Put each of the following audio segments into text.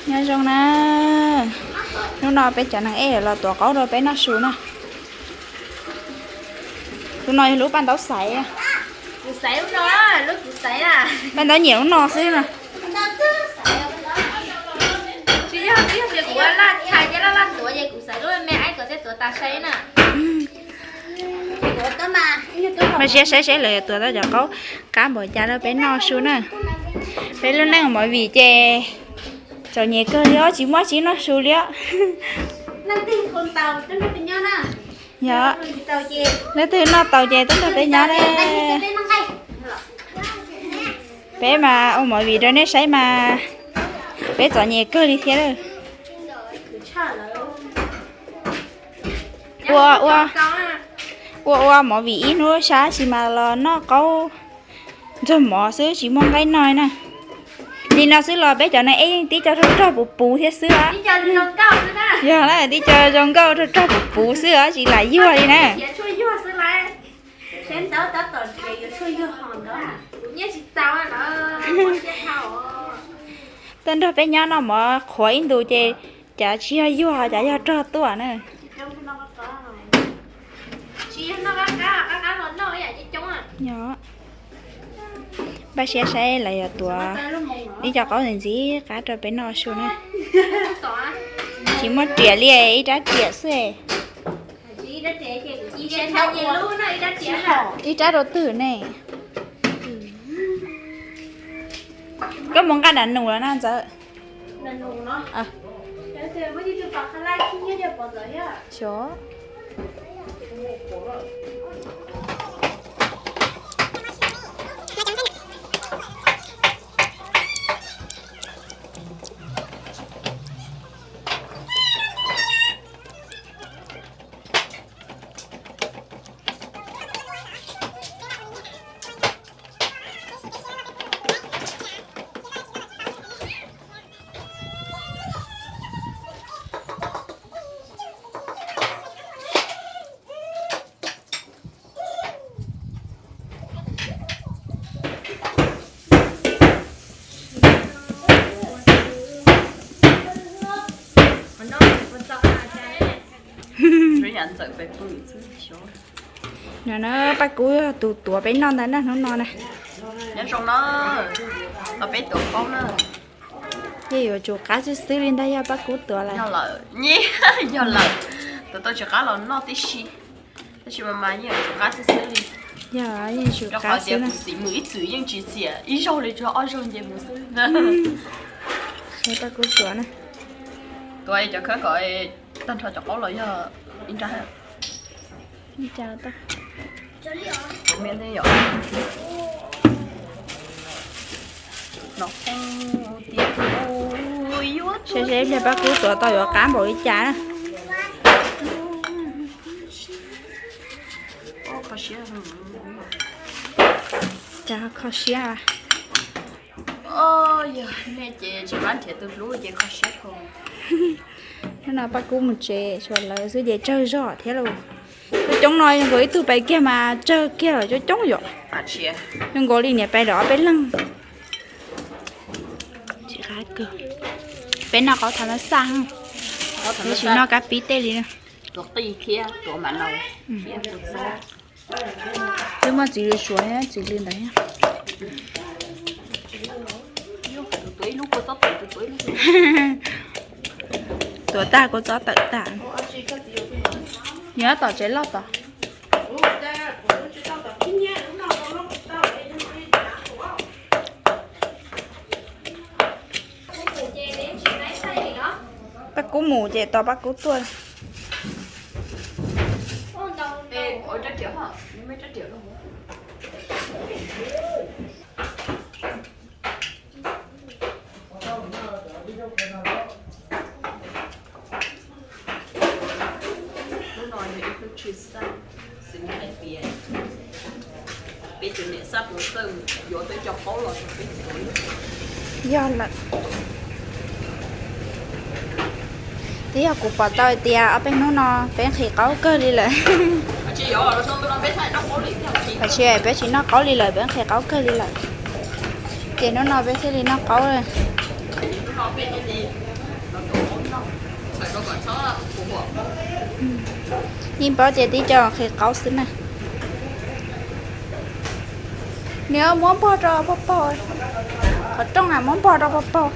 Nyob zoo na, hnub no peb cov neeg ej los tuav qaub rau peb noj su na. Tus no yog lub paj ntaub xaiv. Paj ntaub nyiam lub no xwb na. Mas siab saib seb lawv tuav tau cov qaub qab npaum cas rau peb noj su na. Peb lub neej movie ces txom nyem kawg li os, tsis muaj tsi noj su li os. Yog, leej twg noj tau ces tuaj nrog peb nyob na. Peb mas ua movie rau nej saib mas peb txom nyem kawg li thiab. Ua, ua, ua ua movie ib hnub sab sis mas los noj qaub ntxuag mov xwb tsis muaj nqaij noj na. Li no xwb los peb cov neeg ej yeej tib co rog rog puv puv thiab xwb os. Yog na, tib co zoo nkauj rog rog puv puv xwb os, tsis lam yuag li na. Tuaj nrog peb nyob noj mov qhuav ib ntus ces cav tsis yog yuag, cav yog rog tuaj na. Npaj siab saib lawv yuav tuav ib co qaub ntxiv ntxiv qab rau peb noj su na. Tsis muaj riam li, ib rab riam xwb. Ib rab rau twg ne? Koj mus nqa dab num los na Ntxawm. No na, Paj Kub yog tus tuav peb noj ntag na hnub no na. Nyob zoo na, los peb tuav qaub na. Yeej yuav tsum qab xwb xwb li ntag yog Paj Kub tuav lawm. Yog lawm, tuav tau tsis qab los noj tib si, tab sis mas mas yeej yuav tsum qab xwb xwb li. Yog, yeej tsum qab xwb na. Kuv txiv mus ib txwm yeej tsis txiav ib zaug li, tsuas ob zaug nce mus xwb. Paj Kub tuav na. Tuav cov khawb kom tag nrho cov qaub los yog ib nrab. Saib seb pliag Paj Kub tuav tau yuav qab npaum li cas na. Cas kho siab. Yog nej ces tsis pab nrhiav tus hlub ces kho siab kawg. Hnub no Paj Kub mus tsev tshuav lawv xwb ces tsawg zog thiab lauj. Coob coob no zoo nkaus ib tug pais kiag mas tsawg kiag los coob coob yom. Zoo nkaus li niam pais lawm ob peb leeg. Peb noj qaub thav mab xaj, peb tsis noj kab pib tej li na. Twb muaj txiv lws suav, txiv lws ntawd. Tuav tag kua txob tawm tag. Nyob tom tsev loj tod. Paj Kub mus ces tos Paj Kub tuaj. Hnub no yog ib hnub tshwj xeeb, xws li hais tias peb cov niam xab pov xeej yuav peb cov qaub los rau peb tuav. Yog lawm. Twb yog kuv pom tau hais tias ob peb hnub no peb nqhis qaub kawg li lawm. Tam sis peb tsis noj qaub li lawm, peb nqhis qaub kawg li lawm. Ces hnub no peb thiaj li noj qaub. Yeej paub tias tib co qhwv qaub xwb na. Nws muab npog rau pog pog, qhov rooj na muab npog rau pog pog.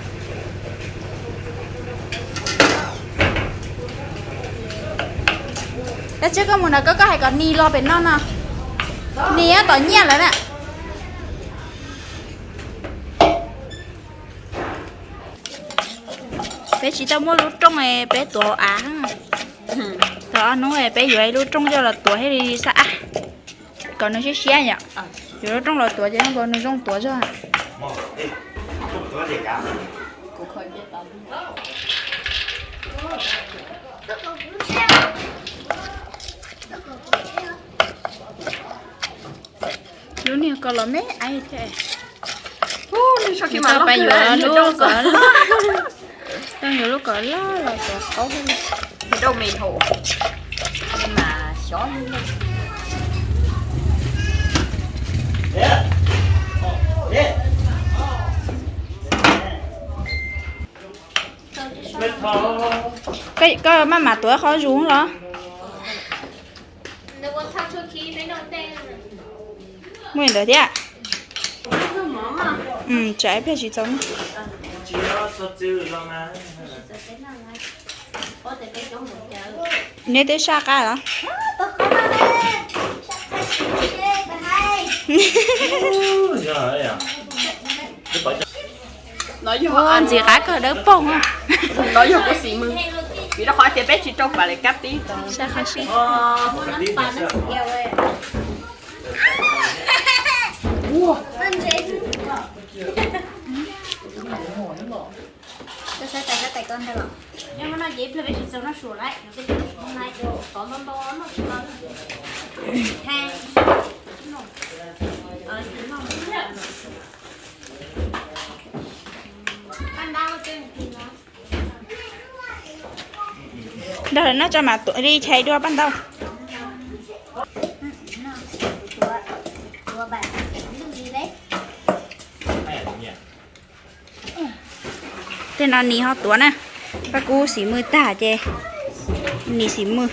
Dab tsi koj mus no koj, koj hais kom nis los pem no no. Nis tom nyiaj lawm na. Peb tsis tau muaj lub rooj, peb tuav av. Tau ob hnub peb yuav ib lub rooj coj los tuav thiaj li xab ab, kom nws siab siab yom. Yuav lub rooj los tuav ces nws, nws zoo tuav zog. Lub niag ko los me aiv thiab. Tau pais yuav lub kom loj, tau yuav lub kom loj los tuav qaub. Koj maj mam tuav qhov zus los? Muaj ntawd thiab. Tsam ib pliag tsis txaus. Neb twb saj qab los? Ntxim qab kawg dawb paug. No yog kuv xim mws, vim rau qhov tias peb tsis rau pam li kab tib. Koj saib tais koj tais koj ntag los? Nyob no ces ib pliag peb tsis txaus noj su lawm, tov ntau ntau noj su no. Nrog lawv noj tso mam tuav li chais dua paj ntaub. Tej no nim ho tuav na, Paj Kub xim mws tag ces nim xim mws.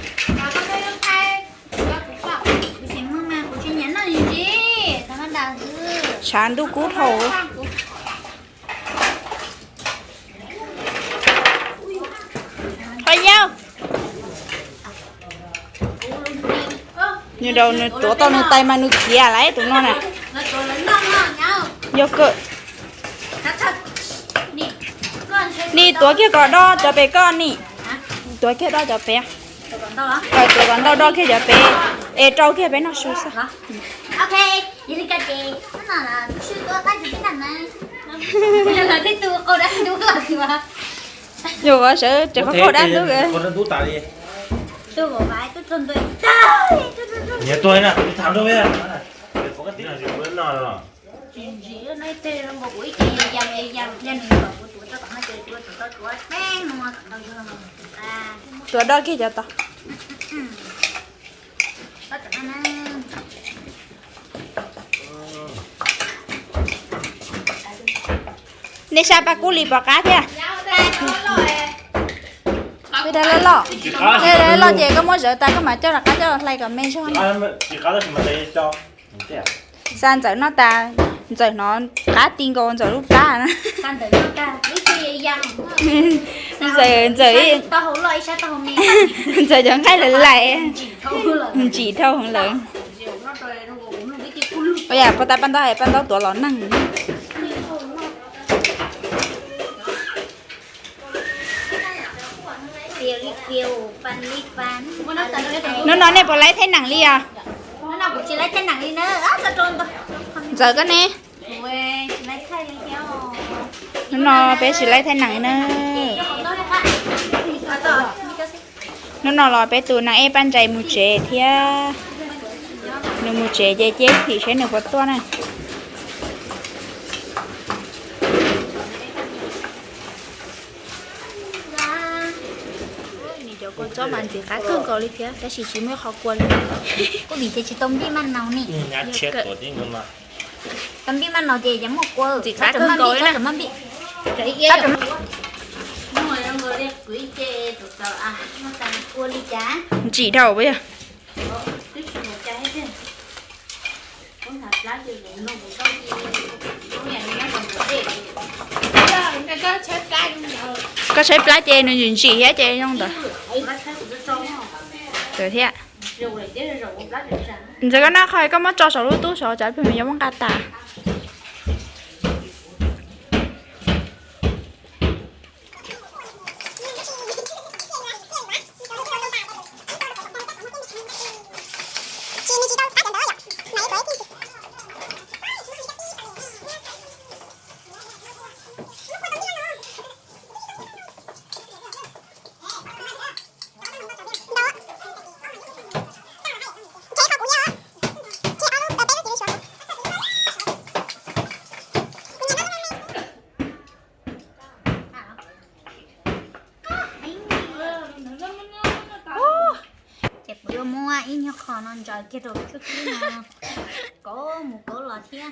Tshav ntuj kub dhau. Paj Yauj, nws rau nws tuav tau nws tais mas nws khiav lawm tus no na. Yog kawg. Nim tuav kiag kom do cov pem koj nim. Tuav kiag do cov pem. Tuav kom ntau do kiag cov pem, es rau kiag peb noj su xwb. Yog sawv tseem qhov qaug dab ntub. Tuav do kiag cov tod. Nej saj Paj Kub li pom qab thiab. Peb dag loj loj, peb dag loj ces koj muab zawv tas koj mam coj rov qab coj los hlais kom me zog. Xa Ntxawm noj tas, Ntxawm hnov qab ti nkaus Ntxawm lub plab na. Ntxawm, Ntxawm, Ntxawm cov nqaij lawv lais ntsim dhau heev lawm. Ua yam puag ta paj ntaub hais paj ntaub tuav los neeg. Hnub no nej puas laib thaij neem li os? Ntxawm koj ne? Hnub no peb tsis laib thaij neem li na. Hnub no los peb tus nas ej Paj Ntsais mus tsev thiab. Nws mus tsev ces cia ib chim seb nws puas tuaj na. Nws cov kua txob mas ntxim qab kawg nkaus li thiab tab sis tsis muaj ib qho kua li. Kuv vim ces tsis tau npij maj naus ni. Tau npij maj naus ces yeej muaj kua. Ntxim qab kawg nkaus li na. Ntsim dhau puas yog? Koj tshaib plab ces nws ntsim ntsim thiab ces zoo ntawd thiab. Ntxawm koj noj qhov koj muab tso saum lub tub saud tsam pheej me yuav muab nqa tas. Ces kuv yuav muab ib nyuag qho no ntsaws kiag rau tshuab kib no, kauv mus kauv los thiab.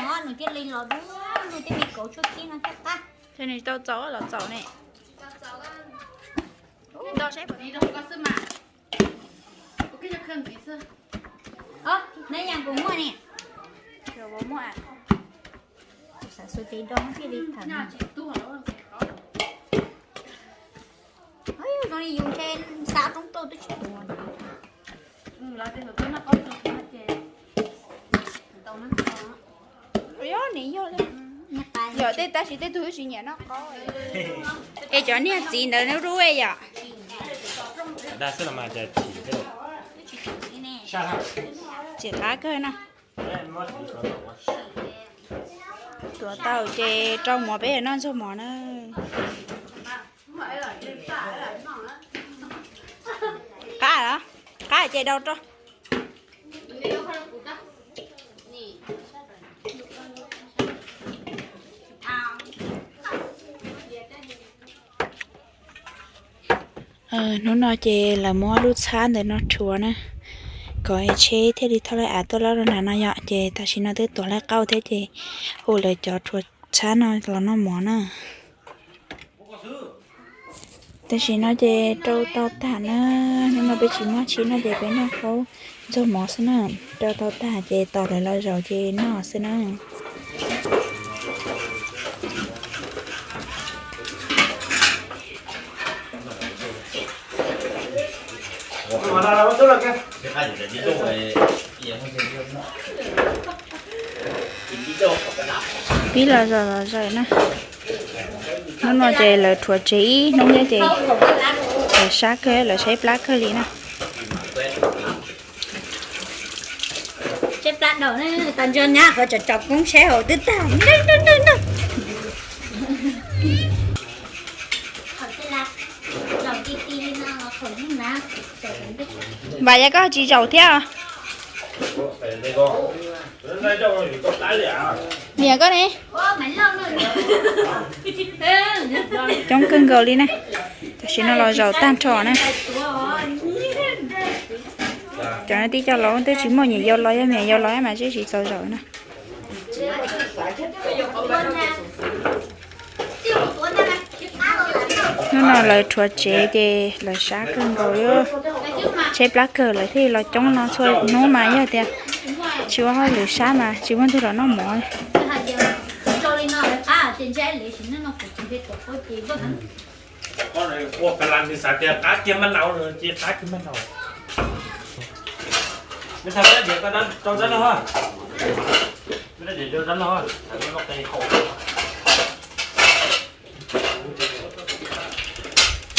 No nws thiaj li los dub, nws thiaj li kauv tshuab kib no thiaj qab. Nws tau txaus los txaus ne. Neb yeej kuv muaj ne. Xav xu ces do thiaj li tham. Zoo li yus ntshe xav roob tuaj twb tsis tuag. Yog tej tab sis tej tug twb tsis nyiam noj qaub. Es cov niag txiv ntawd neb rub yom? Txiv qab kawg no. Tuav tau ces rau mov peb noj ntxuag mov na. Qab los? Qab ces dau rau. Hnub no ces lawv muab lub txhab ntawm no rhuav na, kom tsheb thiaj li thauj lawv av tuaj lawm rau nram no yom. Ces tam sim no twb tuav lawv qaub thiab ces hu lawv cov rhuav txhab no los noj mov na. Tam sim no ces rau tau tag na, hnub no peb tsis muaj tsheb noj ces peb noj qaub ntxuag mov xwb na. Rau tau tag ces tos lawv los zaum ces noj xwb na. Pib los zaum los zaum na. Hnub no ces lawv rhuav tsev ib hnub thiab ces lawv sab kawg, lawv tshaib plab kawg li na. Tshaib plab dhau, tas ntsog nyab qhov tsom tsom koob saib hauv twb tag. Vam, yog koj tsis zaum thiab. Niam koj ne? Coob kawg nkaus li na. Tam sim no los zaum tag nrho na. Cov no tib co los twb tsis muaj niam yau los, yog niam yau los mas twb tsis txaus zaum na. Hnub no lawv rhuav tsev ces lawv sab kawg nkaus li. Tshaib plab kawg lawv thiaj los coob no txhua hnub mas yog tias tsis ua hauj lwm sab mas tsis muaj tus los noj mov.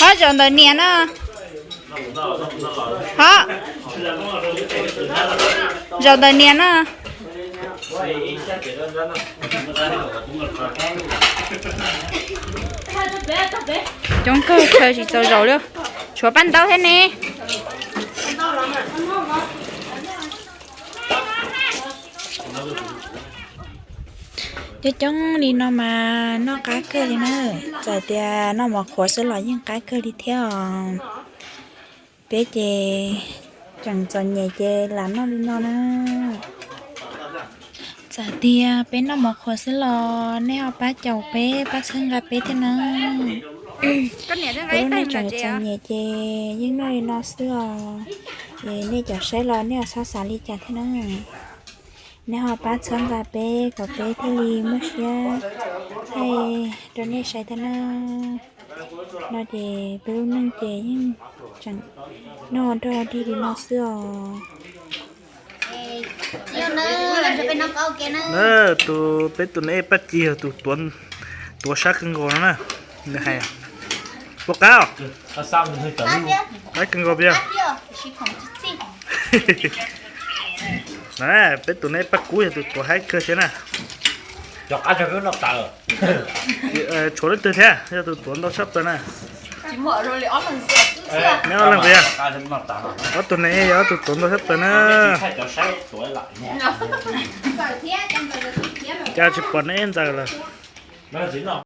Ho zaum ntawm niam no. Ho zaum ntawm niam no. Coob kawg kawg tsis txaus zaum li. Tshuav paj ntaub thiab ne. Coob coob li no mas noj qab kawg li na. Txawm tias noj mov qhuav xwb los yeej qab kawg li thiab os. Peb ces tseem txom nyem ces lam noj li no na. Txawm tias peb noj mov qhuav xwb los nej ho pab caum peb, pab txhawb nqa peb thiab na. Peb lub neej tseem txom nyem ces yeej noj li no xwb os. Ces nej cov saib los nej txhob xav li cas thiab na. Nej ho pab txhawb nqa peb kom peb thiaj li muaj siab thaij rau nej saib thiab na. No ces peb lub neej ces yeej tseem noj nrog dig li no xwb os. Tus, peb tus neb Paj Ci yog tus tuav sab kawg nkaus no na. Nws hais, puas qab os? Qab kawg nkaus pia. Peb tus neb Paj Kub yog tus tuav haib kawg thiab na. Tshuav leej twg thiab yog tus tuav ntau tshaj plaws na? Neb ob leeg puas yog? Ob tug neb yog ob tug tuav ntau tshaj plaws na. Cas tsis pom neb ntxaws lawm?